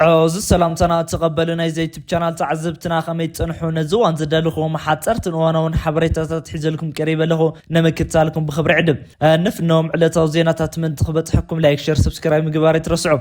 እዚ ሰላምታና ተቐበሉ ናይ ዩቱብ ቻናል ተዓዘብትና፣ ከመይ ትጸንሑ? ነዚ እዋን ዘዳለኹዎም ሓጸርትን እዋናውን ሓበሬታታት ሒዘልኩም ቀሪበ ኣለኹ። ንምክትታልኩም ብኽብሪ ዕድም። ንፍኖም ዕለታዊ ዜናታት ምእንቲ ክበጽሐኩም ላይክ፣ ሸር፣ ሰብስክራይብ ምግባር ኣይትረስዑ።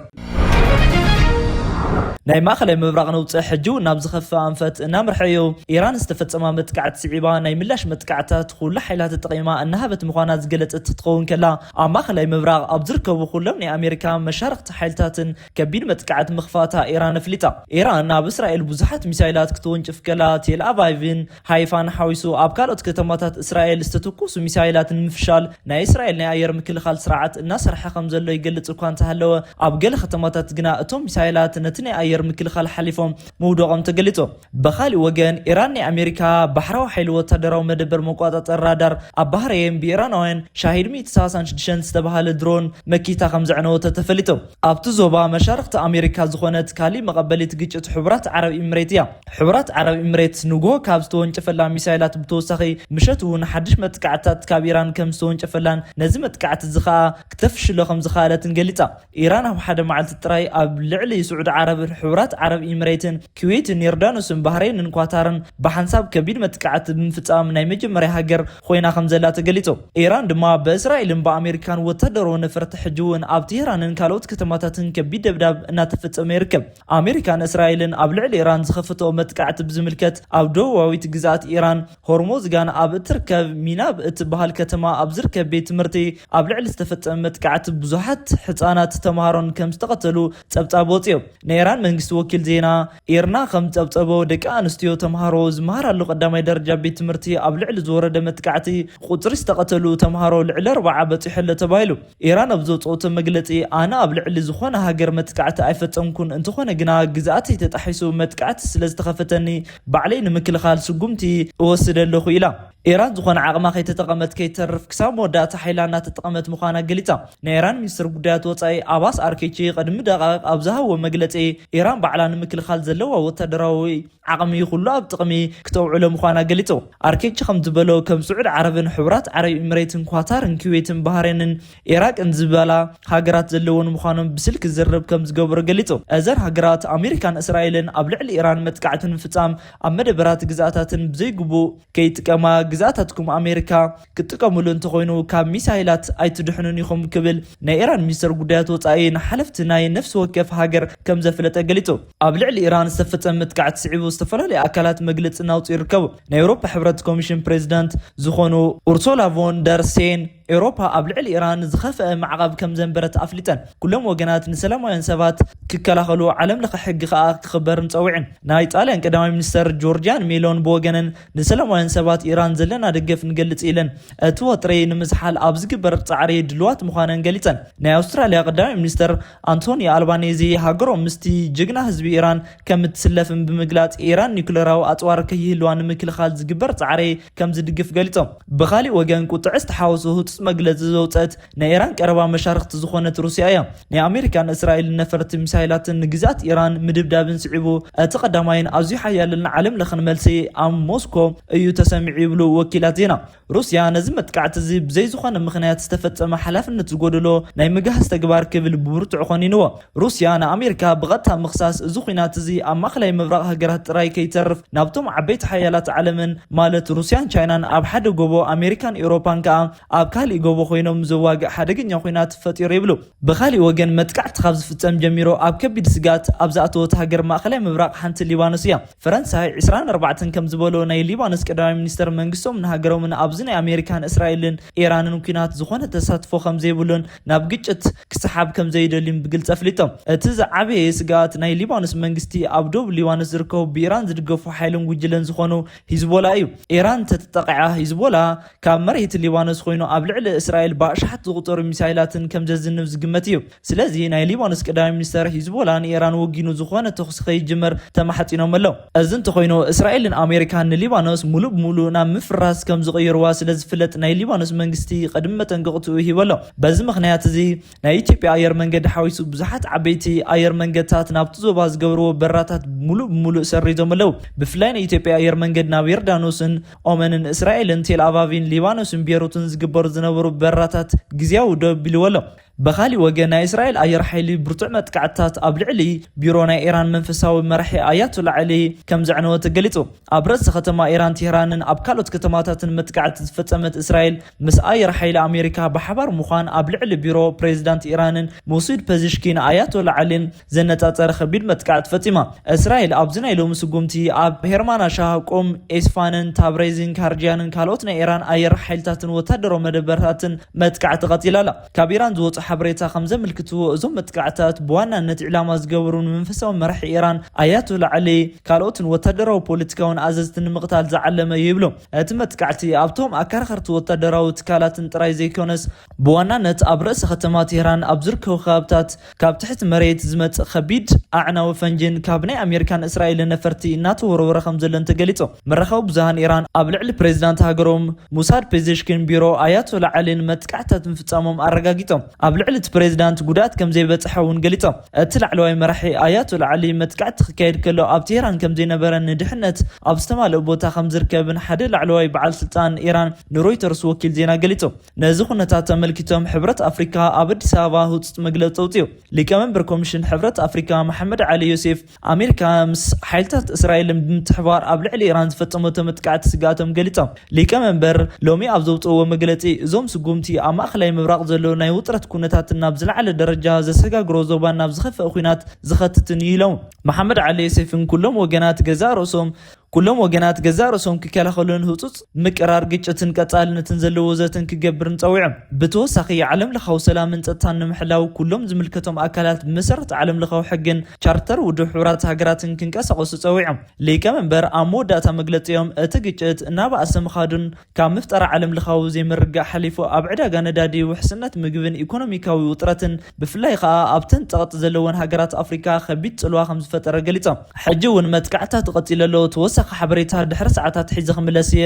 ናይ ማእኸላይ ምብራቕ ነውጽ ሕጂ እውን ናብ ዝኸፍእ ኣንፈት እናምርሐ እዩ። ኢራን ዝተፈጸማ መጥቃዕቲ ስዒባ ናይ ምላሽ መጥቃዕትታት ኩሉ ሓይላት ተጠቒማ እናሃበት ምዃና ዝገለጸት ክትኸውን ከላ፣ ኣብ ማእኸላይ ምብራቕ ኣብ ዝርከቡ ኩሎም ናይ ኣሜሪካ መሻርኽቲ ሓይልታትን ከቢድ መጥቃዕቲ ምኽፋታ ኢራን ኣፍሊጣ። ኢራን ናብ እስራኤል ብዙሓት ሚሳይላት ክትወንጭፍ ከላ፣ ቴል ኣቪቭን ሃይፋን ሓዊሱ ኣብ ካልኦት ከተማታት እስራኤል ዝተተኮሱ ሚሳይላት ንምፍሻል ናይ እስራኤል ናይ ኣየር ምክልኻል ስርዓት እናሰርሐ ከም ዘሎ ይገልጽ እኳ እንተሃለወ፣ ኣብ ገለ ከተማታት ግና እቶም ሚሳይላት ነቲ ናይ ኣየር ምክልኻል ሓሊፎም ምውደቖም ተገሊጹ። ብኻሊእ ወገን፣ ኢራን ናይ ኣሜሪካ ባሕራዊ ሓይሊ ወታደራዊ መደበር መቆጻጸሪ ራዳር ኣብ ባህረይን ብኢራናውያን ሻሂድ ሚእቲ ሰላሳን ሽዱሽተን ዝተባህለ ድሮን መኪታ ከም ዘዕነወቶ ተፈሊጡ። ኣብቲ ዞባ መሻርኽቲ ኣሜሪካ ዝኾነት ካሊእ መቐበሊት ግጭት ሕቡራት ዓረብ ኢምሬት እያ። ሕቡራት ዓረብ ኢምሬት ንግሆ ካብ ዝተወንጨፈላ ሚሳይላት ብተወሳኺ፣ ምሸት እውን ሓድሽ መጥቃዕትታት ካብ ኢራን ከም ዝተወንጨፈላን ነዚ መጥቃዕቲ እዚ ኸኣ ክተፍሽሎ ከም ዝኸኣለትን ገሊጻ። ኢራን ኣብ ሓደ መዓልቲ ጥራይ ኣብ ልዕሊ ስዑዲ ዓረብ፣ ሕቡራት ዓረብ ኢምሬትን፣ ኩዌትን፣ ዮርዳኖስን፣ ባህሬንን ኳታርን ብሓንሳብ ከቢድ መጥቃዕቲ ብምፍጻም ናይ መጀመርያ ሃገር ኮይና ከም ዘላ ተገሊጹ። ኢራን ድማ ብእስራኤልን ብኣሜሪካን ወታደራዊ ነፈርቲ ሕጂ እውን ኣብ ቴህራንን ካልኦት ከተማታትን ከቢድ ደብዳብ እናተፈጸመ ይርከብ። ኣሜሪካን እስራኤልን ኣብ ልዕሊ ኢራን ዝኸፈተኦ መጥቃዕቲ ብዝምልከት፣ ኣብ ደቡባዊት ግዝኣት ኢራን ሆርሞዝጋን ኣብ እትርከብ ሚናብ እትበሃል ከተማ ኣብ ዝርከብ ቤት ትምህርቲ ኣብ ልዕሊ ዝተፈጸመ መጥቃዕቲ ብዙሓት ህጻናት ተምሃሮን ከም ዝተቐተሉ ጸብጻብ ወጽዮ። ናይ ኢራን መንግስቲ ወኪል ዜና ኢርና ከም ጸብጸቦ፣ ደቂ ኣንስትዮ ተምሃሮ ዝመሃራሉ ቀዳማይ ደረጃ ቤት ትምህርቲ ኣብ ልዕሊ ዝወረደ መጥቃዕቲ ቁጽሪ ዝተቐተሉ ተምሃሮ ልዕሊ ኣርባዓ በጺሑ ኣሎ ተባሂሉ። ኢራን ኣብ ዘውጽኦቶ መግለጺ፣ ኣነ ኣብ ልዕሊ ዝኾነ ሃገር መጥቃዕቲ ኣይፈጸምኩን፣ እንተኾነ ግና ግዝኣተይ ተጣሒሱ መጥቃዕቲ ስለ ዝተኸፈተኒ ባዕለይ ንምክልኻል ስጉምቲ እወስድ ኣለኹ ኢላ። ኢራን ዝኾነ ዓቕማ ከይተጠቐመት ከይተርፍ ክሳብ መወዳእታ ሓይላ እናተጠቐመት ምዃና ገሊጻ። ናይ ኢራን ሚኒስትር ጉዳያት ወጻኢ ኣባስ ኣርኬቺ ቅድሚ ደቓቕ ኣብ ዝሃብዎ መግለጺ፣ ኢራን ባዕላ ንምክልኻል ዘለዋ ወታደራዊ ዓቕሚ ኩሉ ኣብ ጥቕሚ ክተውዕሎ ምዃና ገሊጹ። ኣርኬቺ ከም ዝበሎ፣ ከም ስዑድ ዓረብን ሕቡራት ዓረብ ኢምሬትን ኳታርን ኩዌትን ባህሬንን ኢራቅን ዝበላ ሃገራት ዘለውን ምዃኖም ብስልኪ ዝርርብ ከም ዝገበሩ ገሊጹ። እዘን ሃገራት ኣሜሪካን እስራኤልን ኣብ ልዕሊ ኢራን መጥቃዕቲ ንምፍጻም ኣብ መደበራት ግዝኣታትን ብዘይግቡእ ከይጥቀማ፣ ግዝኣታትኩም ኣሜሪካ ክትጥቀምሉ እንተኾይኑ ካብ ሚሳይላት ኣይትድሕኑን ኢኹም ክብል ናይ ኢራን ሚኒስትር ጉዳያት ወጻኢ ንሓለፍቲ ናይ ነፍሲ ወከፍ ሃገር ከም ዘፍለጠ ገሊጹ። ኣብ ልዕሊ ኢራን ዝተፈጸመ መጥቃዕቲ ስዒቡ ዝተፈላለዩ ኣካላት መግለጺ እናውጽኡ ይርከቡ። ናይ ኤውሮፓ ሕብረት ኮሚሽን ፕሬዚዳንት ዝኾኑ ኡርሱላ ቮን ደር ሴን ኤውሮፓ ኣብ ልዕሊ ኢራን ዝኸፍአ ማዕቐብ ከም ዘንበረት ኣፍሊጠን። ኩሎም ወገናት ንሰላማውያን ሰባት ክከላኸሉ ዓለም ለኸ ሕጊ ከኣ ክኽበርን ጸዊዐን። ናይ ጣልያን ቀዳማይ ሚኒስተር ጆርጂያን ሜሎን ብወገነን ንሰላማውያን ሰባት ኢራን ዘለና ደገፍ ንገልጽ ኢለን። እቲ ወጥሪ ንምዝሓል ኣብ ዝግበር ጻዕሪ ድልዋት ምዃነን ገሊጸን። ናይ ኣውስትራልያ ቀዳማይ ሚኒስተር ኣንቶኒ ኣልባኔዚ ሃገሮም ምስቲ ጅግና ህዝቢ ኢራን ከም እትስለፍን ብምግላጽ፣ ኢራን ኒኩለራዊ ኣጽዋር ከይህልዋ ንምክልኻል ዝግበር ጻዕሪ ከም ዝድግፍ ገሊጾም። ብኻሊእ ወገን፣ ቁጥዐ ዝተሓወሶ ህጹጽ መግለጺ ዘውጸት ናይ ኢራን ቀረባ መሻርኽቲ ዝኾነት ሩስያ እያ። ናይ ኣሜሪካን እስራኤልን ነፈርቲ ሚሳይላትን ንግዝኣት ኢራን ምድብዳብን ስዒቡ፣ እቲ ቀዳማይን ኣዝዩ ሓያልን ዓለም ለኽን መልሲ ኣብ ሞስኮ እዩ ተሰሚዑ ይብሉ ወኪላት ዜና። ሩስያ ነዚ መጥቃዕቲ እዚ ብዘይ ዝኾነ ምኽንያት ዝተፈጸመ ሓላፍነት ዝጎደሎ ናይ ምግሃስ ተግባር ክብል ብብርቱዕ ኮኒንዎ። ሩስያ ንኣሜሪካ ብቐጥታ ምኽሳስ፣ እዚ ኲናት እዚ ኣብ ማእከላይ ምብራቕ ሃገራት ጥራይ ከይተርፍ፣ ናብቶም ዓበይቲ ሓያላት ዓለምን፣ ማለት ሩስያን ቻይናን ኣብ ሓደ ጎቦ፣ ኣሜሪካን ኤውሮፓን ከኣ ኣብ ካሊእ ጎቦ ኮይኖም ዘዋግእ ሓደገኛ ኲናት ፈጢሩ ይብሉ። ብኻሊእ ወገን፣ መጥቃዕቲ ካብ ዝፍጸም ጀሚሩ ኣብ ከቢድ ስጋት ኣብ ዝኣተወት ሃገር ማእከላይ ምብራቕ ሓንቲ ሊባኖስ እያ። ፈረንሳይ ዕስራን ኣርባዕተን ከም ዝበሎ፣ ናይ ሊባኖስ ቀዳማይ ሚኒስተር መንግስቶም ንሃገሮምን ኣብዚ ናይ ኣሜሪካን እስራኤልን ኢራንን ኲናት ዝኾነ ተሳትፎ ከም ዘይብሉን ናብ ግጭት ክሰሓብ ከም ዘይደልዩን ብግልጺ ኣፍሊጦም። እቲ ዝዓበየ ስግኣት ናይ ሊባኖስ መንግስቲ ኣብ ደቡብ ሊባኖስ ዝርከቡ ብኢራን ዝድገፉ ሓይልን ጉጅለን ዝኾኑ ሂዝቦላ እዩ። ኢራን እንተተጠቒዓ፣ ሂዝቦላ ካብ መሬት ሊባኖስ ኮይኑ ኣብ ልዕሊ እስራኤል ብኣሽሓት ዝቑጸሩ ሚሳይላትን ከም ዘዝንብ ዝግመት እዩ። ስለዚ ናይ ሊባኖስ ቀዳማይ ሚኒስተር ሂዝቦላ ንኢራን ወጊኑ ዝኾነ ተኹሲ ከይጅመር ተማሕጺኖም ኣለዉ። እዚ እንተኾይኑ፣ እስራኤልን ኣሜሪካን ንሊባኖስ ሙሉእ ብሙሉእ ናብ ምፍራስ ከም ዝቕይርዋ ስለ ዝፍለጥ፣ ናይ ሊባኖስ መንግስቲ ቅድሚ መጠንቀቕትኡ ሂቡ ኣሎ። በዚ ምኽንያት እዚ ናይ ኢትዮጵያ ኣየር መንገዲ ሓዊሱ ብዙሓት ዓበይቲ ኣየር መንገድታት ናብቲ ዞባ ዝገብርዎ በራታት ሙሉእ ብሙሉእ ሰሪዞም ኣለዉ። ብፍላይ ናይ ኢትዮጵያ ኣየር መንገድ ናብ ዮርዳኖስን ኦመንን እስራኤልን ቴል ኣቫቪን ሊባኖስን ቤሩትን ዝግበሩ ዝነበሩ በራታት ግዝያዊ ደው ኣቢልዎ ኣሎ። ብኻሊእ ወገን፣ ናይ እስራኤል ኣየር ሓይሊ ብርቱዕ መጥቃዕትታት ኣብ ልዕሊ ቢሮ ናይ ኢራን መንፈሳዊ መራሒ ኣያቶላ ዓሊ ከም ዘዕነወ ተገሊጹ። ኣብ ርእሲ ከተማ ኢራን ቴህራንን ኣብ ካልኦት ከተማታትን መጥቃዕቲ ዝፈጸመት እስራኤል፣ ምስ ኣየር ሓይሊ ኣሜሪካ ብሓባር ምዃን ኣብ ልዕሊ ቢሮ ፕሬዚዳንት ኢራንን ሙሱድ ፐዚሽኪን ኣያቶላ ዓሊን ዘነጻጸረ ከቢድ መጥቃዕቲ ፈጺማ። እስራኤል ኣብዚ ናይ ሎሚ ስጉምቲ ኣብ ሄርማናሻ፣ ቁም፣ ኤስፋንን ታብሬዝን ካርጂያንን ካልኦት ናይ ኢራን ኣየር ሓይልታትን ወታደራዊ መደበርታትን መጥቃዕቲ ቀጺላ ኣላ። ካብ ኢራን ዝወጹ ሓበሬታ ከም ዘመልክትዎ፣ እዞም መጥቃዕታት ብዋናነት ዕላማ ዝገበሩ ንመንፈሳዊ መራሒ ኢራን ኣያቶላ ዓሊ፣ ካልኦትን ወታደራዊ ፖለቲካውን ኣዘዝቲ ንምቕታል ዝዓለመ እዩ ይብሉ። እቲ መጥቃዕቲ ኣብቶም ኣከራኸርቲ ወታደራዊ ትካላትን ጥራይ ዘይኮነስ፣ ብዋናነት ኣብ ርእሲ ከተማ ቴህራን ኣብ ዝርከቡ ከባብታት ካብ ትሕቲ መሬት ዝመጽእ ከቢድ ኣዕናዊ ፈንጂን ካብ ናይ ኣሜሪካን እስራኤልን ነፈርቲ እናተወረወረ ከም ዘሎን ተገሊጹ። መራኸቢ ብዙሃን ኢራን ኣብ ልዕሊ ፕሬዚዳንት ሃገሮም ሙሳድ ፔዜሽኪን ቢሮ ኣያቶላ ዓሊን መጥቃዕትታት ምፍጻሞም ኣረጋጊጾም። ኣብ ልዕሊ እቲ ፕሬዚዳንት ጉድኣት ከም ዘይበጽሐ እውን ገሊጾም። እቲ ላዕለዋይ መራሒ ኣያቶላ ዓሊ መጥቃዕቲ ክካየድ ከሎ ኣብ ቴህራን ከም ዘይነበረን ንድሕነት ኣብ ዝተማልኦ ቦታ ከም ዝርከብን ሓደ ላዕለዋይ በዓል ስልጣን ኢራን ንሮይተርስ ወኪል ዜና ገሊጹ። ነዚ ኩነታት ተመልኪቶም ሕብረት ኣፍሪካ ኣብ ኣዲስ ኣበባ ህጹጽ መግለጺ ኣውጺኡ። ሊቀመንበር ኮሚሽን ሕብረት ኣፍሪካ መሓመድ ዓሊ ዮሴፍ፣ ኣሜሪካ ምስ ሓይልታት እስራኤል ብምትሕባር ኣብ ልዕሊ ኢራን ዝፈጸመቶ መጥቃዕቲ ስግኣቶም ገሊጾም። ሊቀመንበር ሎሚ ኣብ ዘውፅእዎ መግለፂ፣ እዞም ስጉምቲ ኣብ ማእኸላይ ምብራቕ ዘሎ ናይ ውጥረት ኩነታትን ናብ ዝለዓለ ደረጃ ዘሰጋግሮ ዞባን ናብ ዝኸፍአ ኲናት ዝኸትትን እዩ ኢሎም። መሓመድ ዓሊ ዮሴፍን ኩሎም ወገናት ገዛእ ርእሶም ኩሎም ወገናት ገዛእ ርእሶም ክከላኸሉን ህጹጽ ምቅራር ግጭትን ቀጻልነትን ዘለዎ ዘተን ክገብርን ጸዊዖም። ብተወሳኺ፣ ዓለም ለኻዊ ሰላምን ጸጥታን ንምሕላው ኩሎም ዝምልከቶም ኣካላት ብመሰረት ዓለም ለኻዊ ሕግን ቻርተር ውድብ ሕቡራት ሃገራትን ክንቀሳቐሱ ጸዊዖም። ሊቀ መንበር ኣብ መወዳእታ መግለጺኦም፣ እቲ ግጭት እናበኣሰ ምኻዱን ካብ ምፍጣር ዓለም ለኻዊ ዘይምርግጋእ ሓሊፉ ኣብ ዕዳጋ ነዳዲ፣ ውሕስነት ምግብን ኢኮኖሚካዊ ውጥረትን ብፍላይ ከኣ ኣብተን ጸቕጢ ዘለወን ሃገራት ኣፍሪካ ከቢድ ጽልዋ ከም ዝፈጠረ ገሊጾም። ሕጂ እውን መጥቃዕትታት ቀጺሉ ኣሎ። ተወሳኺ ሓበሬታ ድሕሪ ሰዓታት ሒዘ ክምለስ እየ።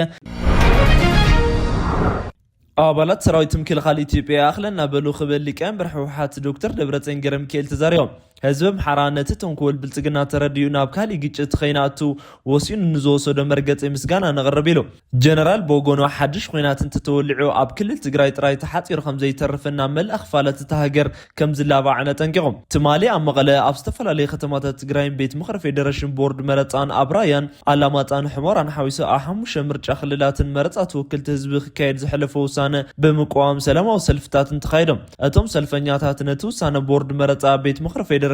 ኣባላት ሰራዊት ምክልኻል ኢትዮጵያ ይኣኽለና በሉ ክብል ሊቀ መንበር ህወሓት ዶክተር ደብረጽዮን ገብረሚካኤል ተዛሪቦም። ህዝቢ ኣምሓራ ነቲ ተንኮል ብልጽግና ተረዲኡ ናብ ካሊእ ግጭት ከይንኣቱ ወሲኑ ንዝወሰዶ መርገጺ ምስጋና ነቕርብ ኢሉ። ጀነራል በወገኑ ሓድሽ ኹናት እንተተወሊዑ ኣብ ክልል ትግራይ ጥራይ ተሓጺሩ ከም ዘይተርፍን ናብ መላእ ክፋላት እታ ሃገር ከም ዝላባዕን ኣጠንቂቖም። ትማሊ ኣብ መቐለ ኣብ ዝተፈላለዩ ከተማታት ትግራይን ቤት ምኽሪ ፌደሬሽን ቦርድ መረጻን ኣብ ራያን ኣላማጣን ሕሞራን ሓዊሱ ኣብ ሓሙሽተ ምርጫ ክልላትን መረጻ ተወከልቲ ህዝቢ ክካየድ ዝሐለፎ ውሳነ ብምቅዋም ሰላማዊ ሰልፍታትን ተኻይዶም። እቶም ሰልፈኛታት ነቲ ውሳነ ቦርድ መረጻ ቤት ምኽሪ ፌደሬሽንን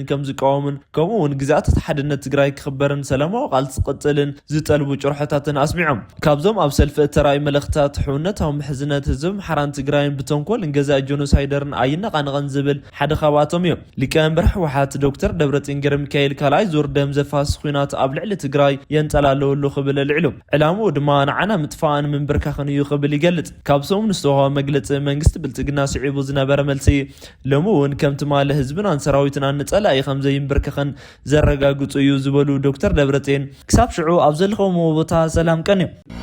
ከም ዝቃወሙን ከምኡ እውን ግዝኣታት ሓድነት ትግራይ ክኽበርን ሰላማዊ ቃልሲ ክቕጽልን ዝጠልቡ ጭርሖታትን ኣስሚዖም። ካብዞም ኣብ ሰልፊ እተራእዩ መልእኽትታት፣ ሕውነታዊ ምሕዝነት ህዝቢ ኣምሓራን ትግራይን ብተንኮልን ገዛኢ ጆኖሳይደርን ኣይነቓነቕን ዝብል ሓደ ካብኣቶም እዩ። ሊቀ መንበር ህወሓት ዶክተር ደብረጽዮን ገብረሚካኤል ካልኣይ ዙር ደም ዘፋስስ ኹናት ኣብ ልዕሊ ትግራይ የንጸላልወሉ ክብል ኣልዒሉ። ዕላምኡ ድማ ንዓና ምጥፋእን ምንብርካኽን እዩ ክብል ይገልጽ። ካብ ሰሙን ዝተዋህበ መግለጺ መንግስቲ ብልጽግና ስዒቡ ዝነበረ መልሲ፣ ሎሚ እውን ከም ትማሊ ህዝብናን ሰራዊትናን ንጸላኢ ከም ዘይንብርከኽን ዘረጋግጹ እዩ ዝበሉ ዶክተር ደብረጽዮን፣ ክሳብ ሽዑ ኣብ ዘለኸዎ ቦታ ሰላም ቀንዮም።